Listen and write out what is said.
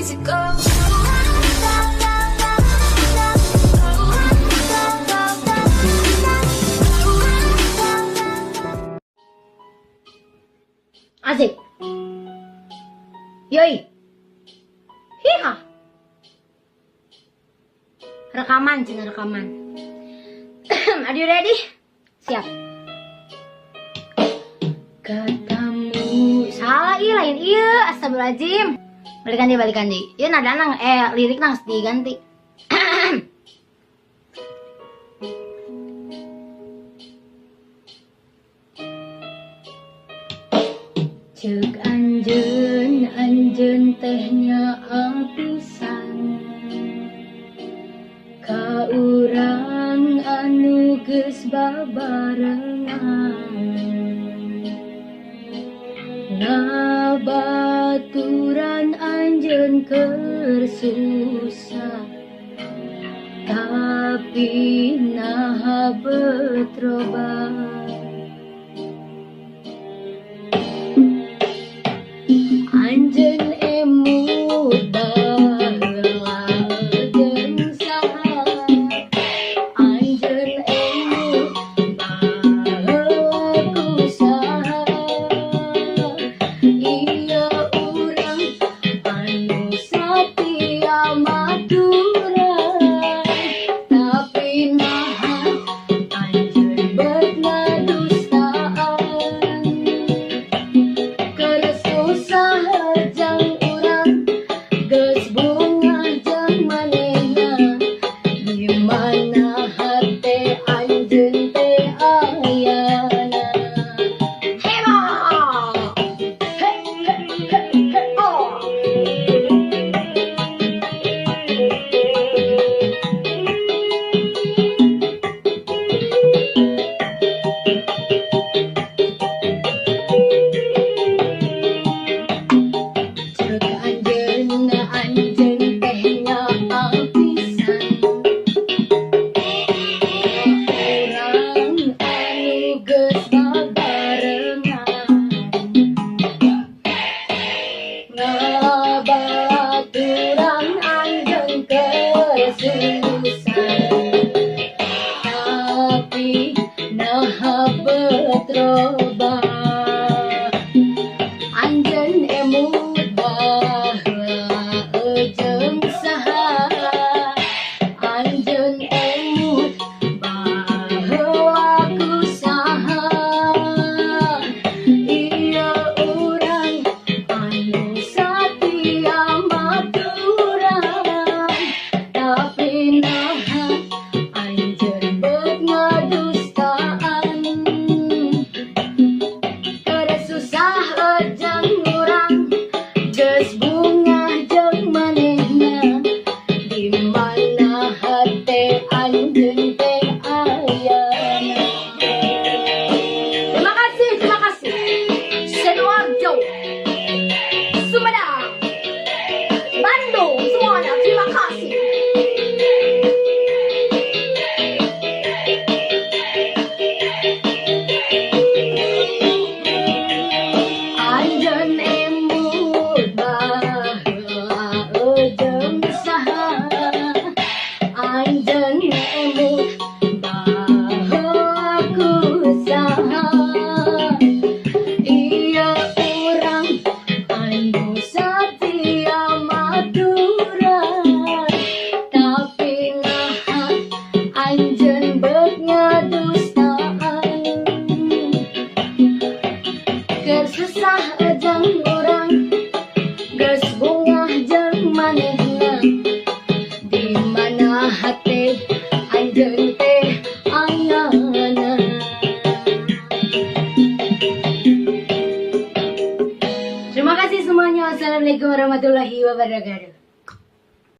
easy go. Asik. Yoi. Hiha. Rekaman, cina rekaman. Are you ready? Siap. Katamu salah, iya lain iya, astagfirullahaladzim. Balikan di. Iya nada nang lirik nang diganti. Cek anjeun, anjeun teh nyaah pisan ka urang anu geus babarengan, ngabaturan anjeun keur susah, tapi naha bet robah. Anjeun emut baheula jeung saha, anjeun emut baheula ku saha, ieu urang anu satia maturan, tapi naha anjeun bet ngadustaan. Keur susah jang urang geus bungah jang manehna, di mana hate anjeun teh ayana. Hema he he he he oh. Cek anjeun, anjeun teh nyaah pisan urang anu geus babarengan, ngabaturan anjeun keur susah, tapi naha bet robah. Anjeun emut baheula jeung saha, anjeun emut baheula ku saha, ieu urang anu satia maturan, tapi naha anjeun bet ngadustaan. Keur susah jang urang geus bungah jeung manehna, di mana hate anjeun teh ayana. Terima kasih, terima kasih. Sidoarjo, Sumedang, Bandung, semuanya terima kasih. Anjeun emut baheula jeung saha, anjeun emut baheula ku saha, ieu urang anu satia maturan, tapi naha anjeun bet ngadustaan. Keur susah jang urang geus bungah jeung manehna, di mana hate anjeun teh ayana. Terima kasih semuanya. Wassalamualaikum warahmatullahi wabarakatuh.